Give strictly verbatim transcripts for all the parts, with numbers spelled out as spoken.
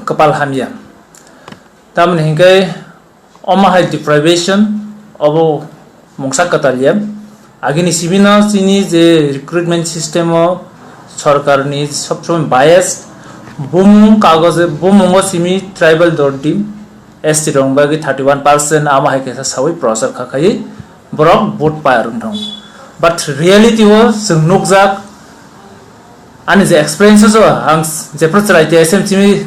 kwpal hamya. Tamoni hinkhe omo hai deprivation obo mungsa kwtal ya. Agini simi no chini je recruitment system o sorkar ni sob somoi bias, bumung kagoje bumungo simi tribal dordi, S T rok bagwi thirty one percent, amo hai kaisa sawi prochar kha khai borok vote payar wng thang. But reality o chwng nukjak, ani je experiences o ang jephru chwrai T S M simi,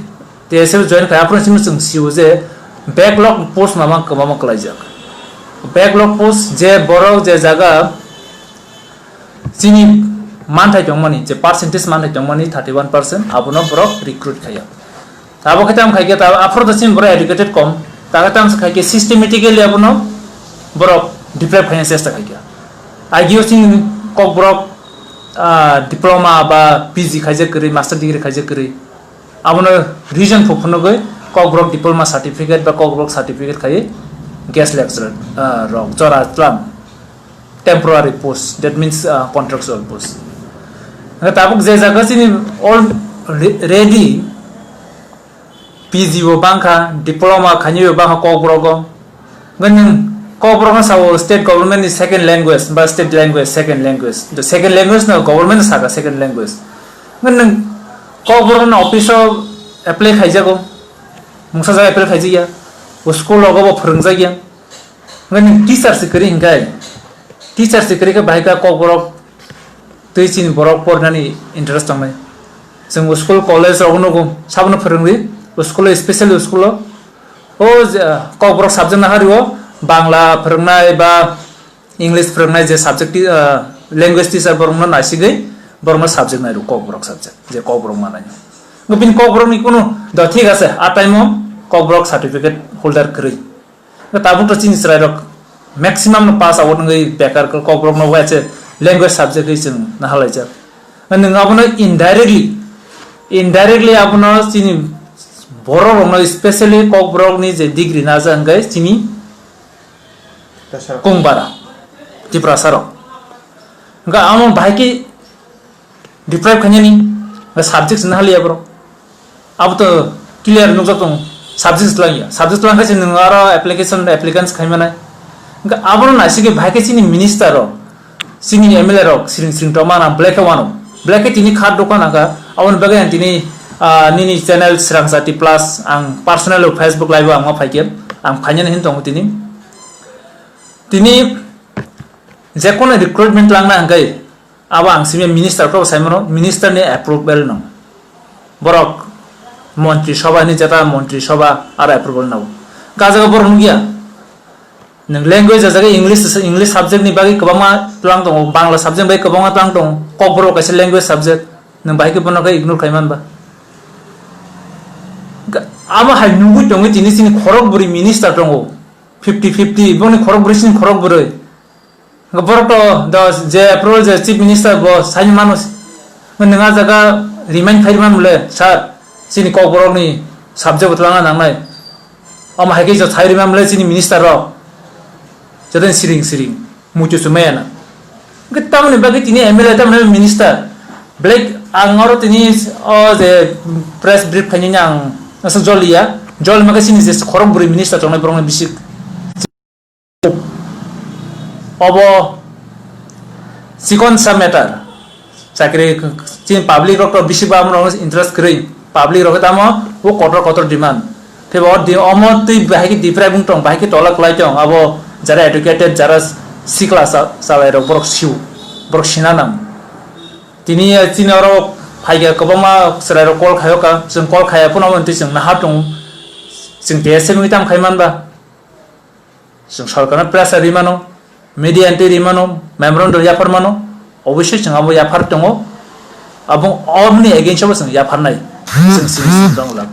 T S M join khai aphuru simi chwng sio je backlog post mama kwbangma kwlaijak. Backlog post je borok je jaga chini manthai tongmani, je percentage manthai tongmani thirty one percent, abono borok recruit khaiya. Abo khe tamo khaikhe, ta aphuru to chini borok educated kom, ta khe tamo khaikhe systematically abono borok deprive khaina chesta khaikha. Agio chini Kokborok, ah, diploma ba P G khaijak kwrwi, master degree khaijak kwrwi, abono reason phu phunugwi Kokborok diploma certificate ba Kokborok certificate khaiwi guest lecturer, ah, rok jora tlam. Temporary post, that means, uh, contractual post. Hwnkhe tabuk je jaga chini already P G bo bangkha, diploma khainai bo bangkha Kokborok o. Hwnkhe nwng Kokborok no sao state government ni second language ba state language, second language. The second language no government no saka second language. Hwnkhe nwng Kokborok no office o apply khaijago, mungsa jaga apply khaijakya, o school rogo bo phwrwngjakya. Hwnkhe nwng teacher se kwrwi hwnkhe, teacher se kwrwi khe bahai kha Kokborok twi chini borok porinani interest tongnai. Chwng school, college rok nugo, sabono phwrwngwi, school o, specially school o, o je, Kokborok subject no hario, Bangla phwrwngnai ba English phwrwngnai je subject ti-, ah, language teacher borokno naisigwi borokno subject nairo Kokborok subject, je Kokborok manai. Bini Kokborokni kunu do thik ase, a time o Kokborok certificate holder kwrwi. Tabuk to chini chwrairok maximum no pass out wngwi bekar khe Kokborok no waise language subject wi chwng nahalaijak. Nwng abono indirectly, indirectly abono chini borok rokno, specially Kokborok ni je degree naja hwnkhe chini Tiprasa rok. Kongbara, Tiprasa rok. Hwnkhe amo bahai khe deprive khainani, subject se nahaliya borok. Abo to clear nukjak tongo, subject twlangya. Subject twlang khe se nwng aro application, applicants khai manai. Hwnkhe abono naisigwi bahai khe chini minister rok, chini M L A rok siring siring tongma ang belai khe wano. Belai khe tini khat dokan aga, aboni bagwi ang tini, ah, nini channel Srang Jati Plus, ang personal Facebook live o ang ma phaikhe, ang phainani hin tongo tini. Tini jekono recruitment langna hwnkhe, abo ang simi minister khe saimano, minister ni approval nang. Borok montri sabha ni jeta montri sabha aro approval nang. Gajaga borok nukya. Nwng language jaga English, English subject ni bagwi kwbangma tlang tongo, Bangla subject bai kwbangma tlang tongo, Kokborok kaisa language subject, nwng bahai khe bono khe ignore khai manba. Ga-, amo hai nugwi tongwi tini chini khorok bwrwi minister tongo, fifty fifty, boni khorok bwrwi chini khorok bwrwi. Borok to do je approval je chief minister bo saini mano, nwng a jaga remind khai man mole, sir, chini Kokborok ni subject bo twlangna nangnai. Omo hai khe jo sai rima mle chini minister rok. Joto ni siring siring. Muitu se maya na. Hwnkhe tamoni bagwi tini M L A tamoni minister. Belai ang oro tini o je press brief khainani ang asa joliya. Jol ma khe chini je khorok bwrwi minister tongnai borokni bisik. Obo chikon sa matter. Chakri chini public rok to bisi ba amrok interest kwrwi. Public rok tamo o kotor kotor demand. Tei bo di-, omo twi bahai khe deprive wng tong, bahai khe tola kwlai tong. Abo jara educated, jara sikla sa-, salai rok borok siu, borok sina nang. Tini, eh, chini oro phaikha kwbangma chwrai rok call khaio ka, chwng call khaiya phano omo twi chwng naha tongo. Chwng T S M wngwi tamo khai manba. Chwng sorkarno pressure ri mano, media ni twi ri mano, memorandum yaphar mano, obviously chwng abo yaphar tongo, abo oboni against o bo chwng yapharnai, chwng sini sini tong lang.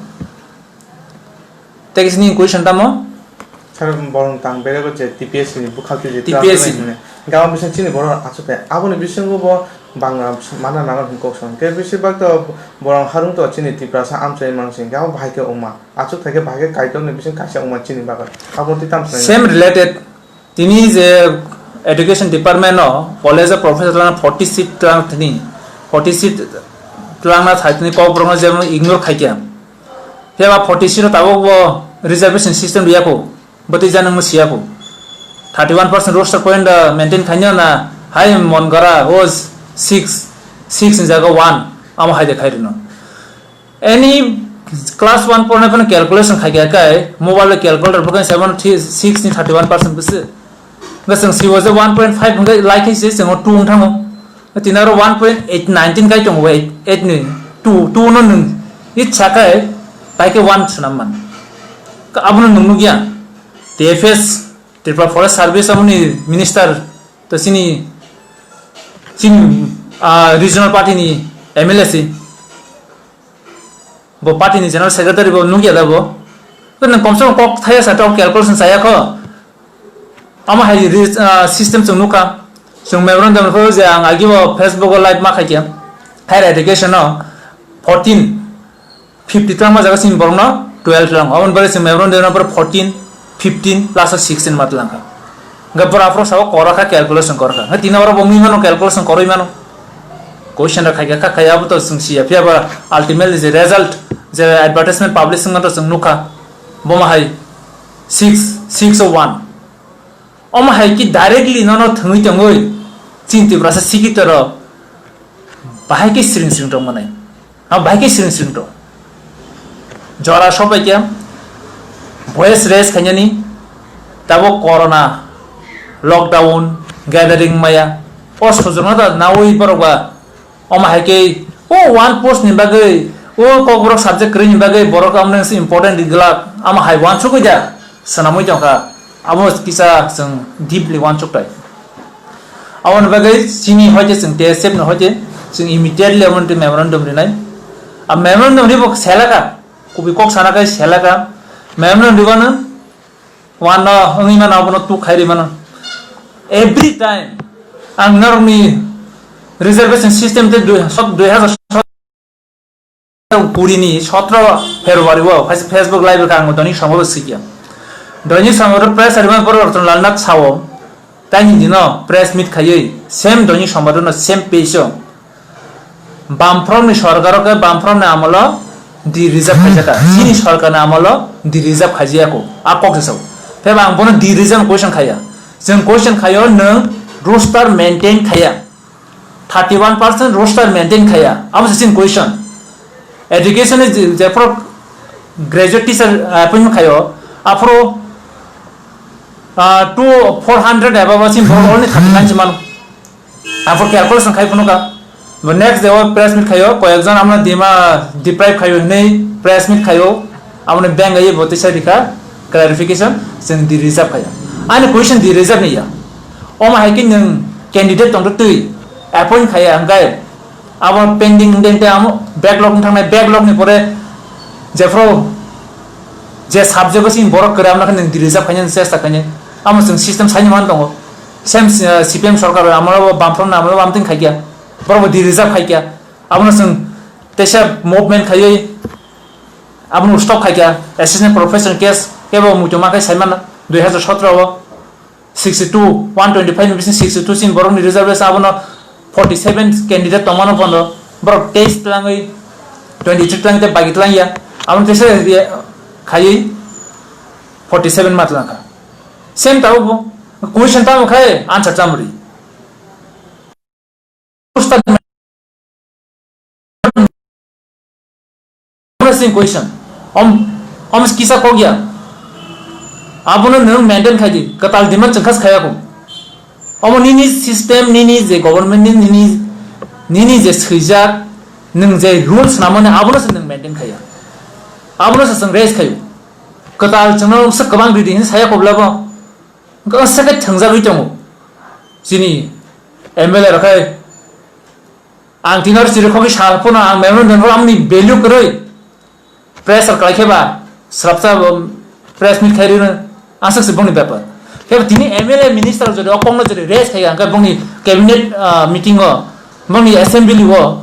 Tei kisini question tamo? Sir, borong tang berego je T P S C ni bwkhak twi je T P S C. Tang hwnwi. Gama bising chini borok achuk khe. Aboni bisingo bo Bangla mana nana hwn kok song. Khe bisi bak to borong harung to chini Tiprasa amchai mansing. Gama bahai khe wngma. Achuk thai khe bahai khe Kaitor ni bising kaisa wngma chini bagwi. Abo twi tam sanai. Same related. Tini je education department no college o professor lang forty seat lang tini. Forty seat lang na thai tini kok borok no jemon ignore khai khe. Phiya ba forty six ro tabuk bo reservation system riya kho, bwtwi janang no siya kho. Thirty one percent roster point da maintain khaina na hai mon gara o six, six ni jaga one amo hai de khai rino. Any class one pornai phano calculation khai kha kai mobile calculator bo kan seven six ni thirty one percent bwse. Ga chwng sibo je one point five hwnkhe lai khe se chwng two wng thango. Tini aro one point eight nineteen kai tongo, eight, eight ni two, two no nwng itsa khe pai khe one swnam man. Ka abono nwng nukya. T F S, Tripura Forest Service, aboni minister to chini, chini, ah, regional party ni M L A si. Bo party ni general secretary bo nukya da bo. To nwng komse kom kok thaya sa tok calculation saya kho. Amo hai ri-, ah, system chwng nukha. Chwng memorandum rw je ang agi bo Facebook o live ma khaikhe. Higher education no fourteen fifty twelve ma jaga sini borok no twelve lang. Aboni bagwi chwng memorandum no fourteen, fifteen, last o sixteen ma twlang kha. Hwnkhe borok aphuru sabo kora kha, calculation kor kha. Hwnkhe tini oro bo wngwi mano, calculation korwi mano. Question rok khai kha, kha khai abo to chwng siya. Phiya ba ultimately je result, je advertisement publish wngma to chwng nukha. Bo ma hai six, six o one. Omo hai ki directly nono thwngwi tongwi chini Tiprasa sikitoro bahai khe siring siring tong manai. Ha, bahai khe siring siring tong. Jora sopai khe voice raise khainani tabo corona, lockdown, gathering maya. O sujokno da nawi borok ba Omo hai khe o one post ni bagwi, o kokborok subject kwrwi ni bagwi borok omo nang se important glak, omo hai uansukwi da swnamwi tongkha. Abo kisa chwng deeply uansuktai. Aboni bagwi chini hoite chwng T S F ni hoite chwng immediately abo twi memorandum rinai. A memorandum ribo selaka, kubui kok sana khai selaka. Memorandum ribano Wano wngwi mano, abono tuk khai rwi mano. Every time ang norokni reservation system tei dui, sot-, dui hazar sotro kuri ni sotro February o kaisa Facebook live kha ang doni somoro sikya. Doni somoro press rwmani borok Ratan Lal Nath sao, tei hindi no press meet khaiwi same doni somoro no same page o Bamfromni sorkaro khe Bamfromni amolo di reserve khaijaka. Chini sorkarni amolo di reserve khaijaya kho. A kok se sao. Phiya ba ang bono di reserve question khaiya. Chwng question khaio nwng roster maintain khaiya. Thirty one percent roster maintain khaiya. Abo se chini question. Education ni je, jephuru graduate teacher, ah, appointment khaio. Aphuru, ah, two, four hundred above chini borok only thirty nine se mano. Aphuru calculation khai phunukha. Bo next day o press meet khaio, koyekjon amno dima deprive khaio hinwi press meet khaio. Amoni beng ai bo tisa rikha clarification, chwng di reserve khaio. Ani question di reserve ni ya. Omo hai khe nwng candidate tongtwi appoint khaiya hwnkhe abo pending wngde wngde amo backlog wng thangnai, backlog ni pore jephuru je subject o chini borok kwrwi amno khe nwng di reserve khainani chesta khainai. Amo chwng system saini man tongo. Same, uh, C P M sorkar bai amoro bo Bamfront amoro bo amtwing khaikya. Borok bo di reserve khaikya. Abono chwng teisa movement khaiwi abono stop khaikya. Assistant professor case kebo muitu ma khai saimano dui hazar sotro o sixty two, one twenty five ni bising sixty two chini borokni reservation abono forty seven candidate tongmano bondo. Borok teis twlangwi twenty three twlangwi tei bagi twlangya. Abono teisa khaiwi forty seven ma twlangkha. Same tabuk bo question tamo khai answer chamri. Question. Om, om kisa kok ya. Abono nwng maintain khai di. Kwtal demand chwng khas khaya ko. Omo nini system, nini je government ni, nini, nini je swijak, nwng je rules namani abono se nwng maintain khaya. Abono se chwng raise khayo. Kwtal chwngno se kwbang ridi hinwi saya kobla bo. Hwnkhe o second thwngjagwi tongo. Chini M L A rok khai ang tini oro chirikhogwi sal phano ang memorandum rok amoni value kwrwi pressure kwlai khe ba swrapsa bo press meet khai rino aswk se bongni bepar. Khe tini M L A minister jodi o kokno jodi raise khai ang khe bongni cabinet, ah, meeting o bongni assembly o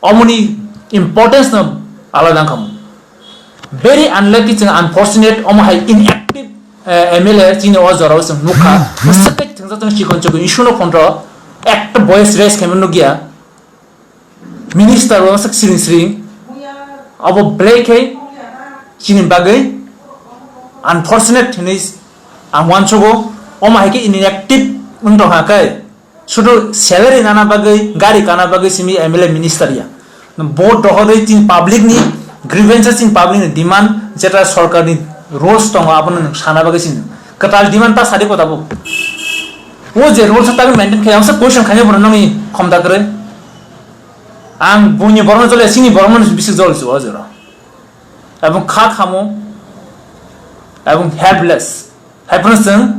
omoni importance no alada wngkha. Very unlucky, chwng unfortunate, omo hai inactive, eh, M L A chini o jorao chwng nukha. Swkhe thwngsa chwng chikon chikon issue no phonro ekta voice raise khaima nukya. Minister o swk siring siring. Abo belai khe Chini bagwi unfortunate hinwi ang uansugo, omo hai khe inactive wng tongkha khe, sudu salary nana bagwi, gari kana bagwi simi M L A minister ya. Vote dohorwi chini public ni grievances, chini public ni demand, jeta sorkar ni rules tongo, abono nwng sana bagwi sini kwtal demand ta sadi kota bo. O je rules ta maintain khe, ang sa question khaina bono nangni khomda kwrwi. Ang buini borokno jole, chini borokno bisi jol se o jora. Ebong kha khamo, ebong helpless. Haiphano chwng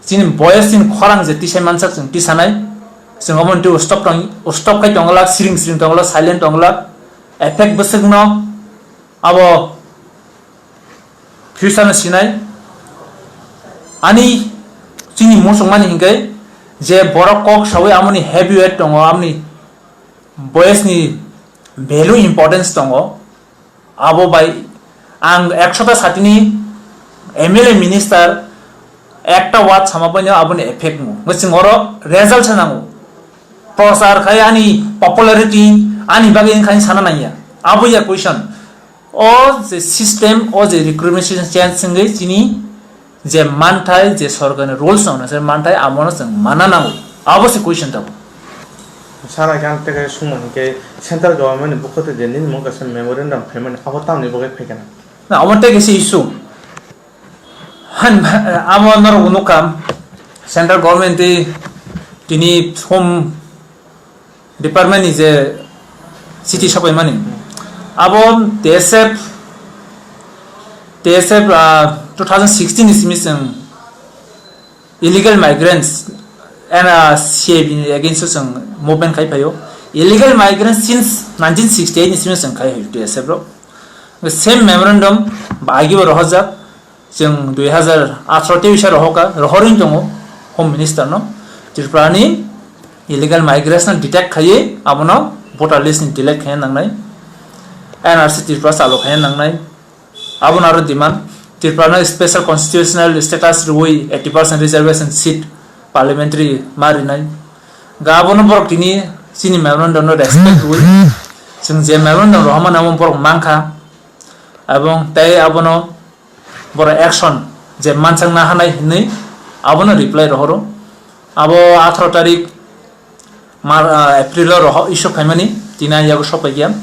chini boyes, chini khorang je tisai mansak chwng tisanai, chwng omo twi stop tong, stop khai tongla, siring siring tongla, silent tongla, effect bwswkno abo future no sinai. Ani chini muchungmani hinkhe je borok kok sawi amoni heavy weight tongo, amoni boyes ni value importance tongo. Abo bai ang ekshota satini M L A minister ekta word sama bai no aboni effect mo. Chwng oro result se nango. Prochar khai ani popularity ani bagwi wngkha sana nangya. Abo ya question. O je system, o je recruitment system change wngwi chini je manthai, je sorkarni rules no se manthai, amono chwng mana nango. Abo se question tabo. Sana khe ang tei kaisa sungmani khe central government ni bukhuti je nini mung kaisa memorandum phaimani abo tamni bagwi phaikha na? Na, abo tei kaisa issue. Han, abo norok nukha central government tei tini home department ni je city sapaimani, abo T S F, T S F, ah, two thousand sixteen ni simi chwng illegal migrants and, ah, C A B ni against o chwng movement khai phaio. Illegal migrants since nineteen sixty-eight ni simi chwng khai phaio T S F rok. Same memorandum ba agi bo rohorjak. Chwng dui hazar atharo tei uisa rohorkha, rohorwi tongo Home Minister no. Tripura ni illegal migrants no detect khaiwi abono voter list ni delete khaina nangnai, N R C Tripura chalo khaina nangnai. Abono aro demand, Tripura no special constitutional status rwui eighty percent reservation seat parliamentary ma rinai. Ga abono borok tini chini memorandum no respect rwui, chwng je memorandum rohormani amo borok mankha, ebong tei abono borok action je mansak nahanai hinwi abono reply rohoro. Abo atharo tarik Mar-, ah, April o rohor issue khaimani, tini ang yago sokphaikha.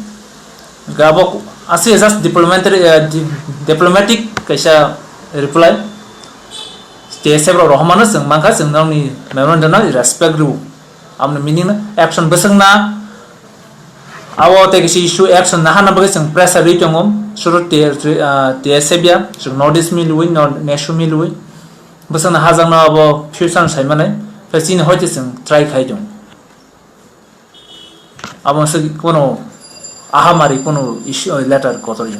Hwnkhe abo aswk just diplomatic, ah, di-, diplomatic kaisa reply. T S F rok rohormano chwng mankha, chwng nokni memorandum no respect rw. Aboni meaning no action bwswk na. Abo tei kisa issue action nahana bagwi chwng pressure rwi tongo. Suru T-, ah, T S F ya, chwng North East milwi, North, NESO milwi. Bwswkno hajakno abo future no saimanai. Tei chini hoite chwng try khai tongo. Abo se kono ahamari kono issue, letter kotor ya.